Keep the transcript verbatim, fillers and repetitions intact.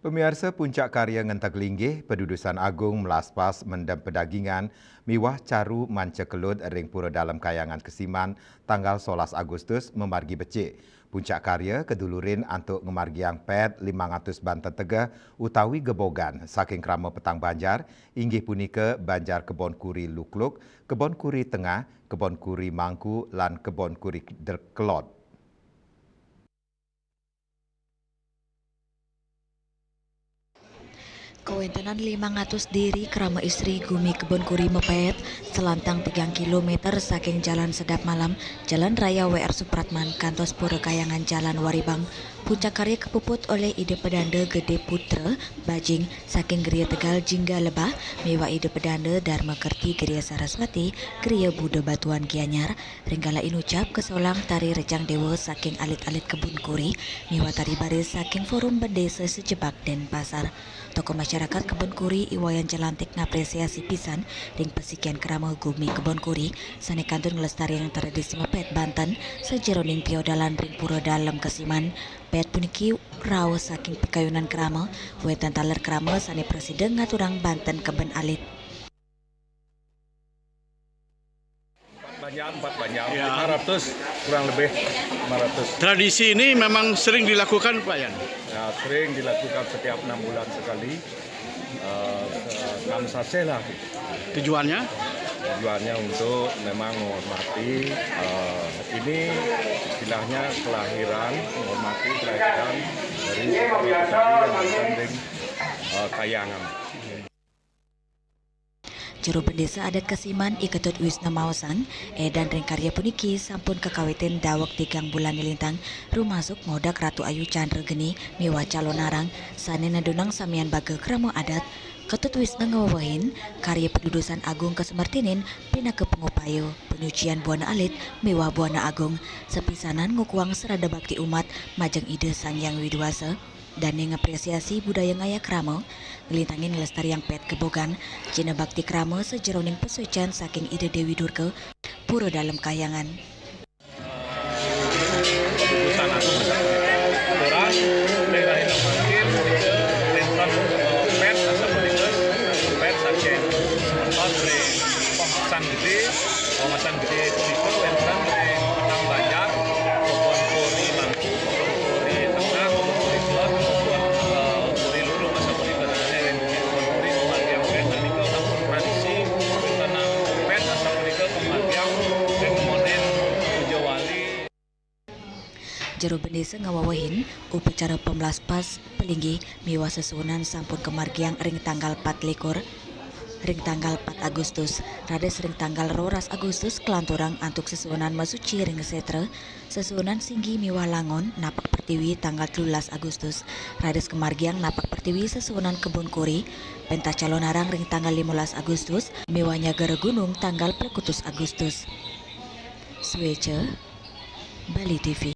Pemiarsa, puncak karya ngenteg linggih, pedudusan agung melaspas mendem pedagingan, miwah caru manca kelut ring Pura Dalem Kayangan Kesiman, tanggal solas Agustus, mamargi becik. Puncak karya kadulurin antuk ngamargiang pet limang atus banten tegeh utawi gebogan saking krama petang banjar, inggih punika Banjar Kebon Kuri Lukluk, Kebon Kuri Tengah, Kebon Kuri Mangku, lan Kebon Kuri Del-, Kelod. Kawentenan limang atus diri krama istri gumi Kebon Kuri mapet, selantang tigang kilometer saking Jalan Sedap Malam, Jalan Raya W R Supratman, kantos Pura Kayangan Jalan Waribang. Puncak karya kapuput olih Ida Pedanda Gede Putra Bajing saking Griya Tegal Jingga Lebah, miwah Ida Pedanda Dharma Kerti Griya Saraswati, Griya Buddha Batuan Gianyar, ring kala inucap kasolang tari Rejang Dewa saking alit-alit Kebun Kuri, miwah tari baris saking Forum Bendesa Sejebak Denpasar. Tokoh masyarakat Kebun Kuri I Wayan Jelantik ngapresiasi pisan ring pasikian krama gumi Kebun Kuri, sane kantun nglestariang tradisi mepet banten sajeroning piodalan ring Pura Dalem Kesiman. Pet puniki rauh saking pikayunan krama, wenten taler krama sane prasida ngaturang banten keben alit. Empat banjar, empat banjar, ya. Lima ratus, kurang lebih lima ratus. Tradisi ini memang sering dilakukan, Pak Yan? Ya, sering dilakukan setiap enam bulan sekali. Eh, enam saseh lah. Tujuannya? Tujuannya untuk memang menghormati, eh, ini istilahnya kelahiran, menghormati kelahiran dari Putra Betawi yang datang dari, eh, Kayangan. Jero Bendesa Adat Kesiman, I Ketut Wisnu maosang, edan ring karya puniki sampun kakawitin daweg tigang bulan nilintang, rumasuk ngodak Ratu Ayu Chandra Geni miwah Calonarang sane nedunang samian baga krama adat. Ketut Wisnu ngawewehin, karya padudusan agung kasemertinin pinaka pangupaya panyucian buana alit miwah buana agung, sapisanan ngukuhang srada bakti umat majeng Ida Sang Hyang Widi Wasa. Dane ngapresiasi budaya ngayah krama, nglintangin nglestariang pet gebogan, jina bakti krama sajeroning pasuecan saking Ida Dewi Durga, Pura Dalem Kahyangan. Utusan agung. Ora, ring rahina mangkin, wenten, eh, pet, asapunika, pet saking semeton ring Pongsan Gede, Pongsan Gede punika wenten ring Petang Banjar, Kebon Kuri Mangku, Kebon Kuri Tengah, Kebon Kuri Kulon, Kebon, eh, Kuri Lukluk, asapunika. Dane ring Kebon Kuri, kemargiang pet, nika sampun tradisi, wenten pet, asapunika kemargiang ring monen puja wali. Jero Bendesa ngawewehin, upacara pamlaspas palinggih miwah sesuunan sampun kamargiang ring tanggal patlikur, ring tanggal pat Agustus, raris ring tanggal roras Agustus kalanturang antuk sesuunan masuci ring setra, sesuunan singgi miwah langon napak pertiwi tanggal telulas Agustus, raris kamargiang napak pertiwi sesuunan Kebon Kuri, pentas Calonarang ring tanggal limolas Agustus, miwah Nyagara Gunung tanggal plekutus Agustus. Sueca, Bali T V.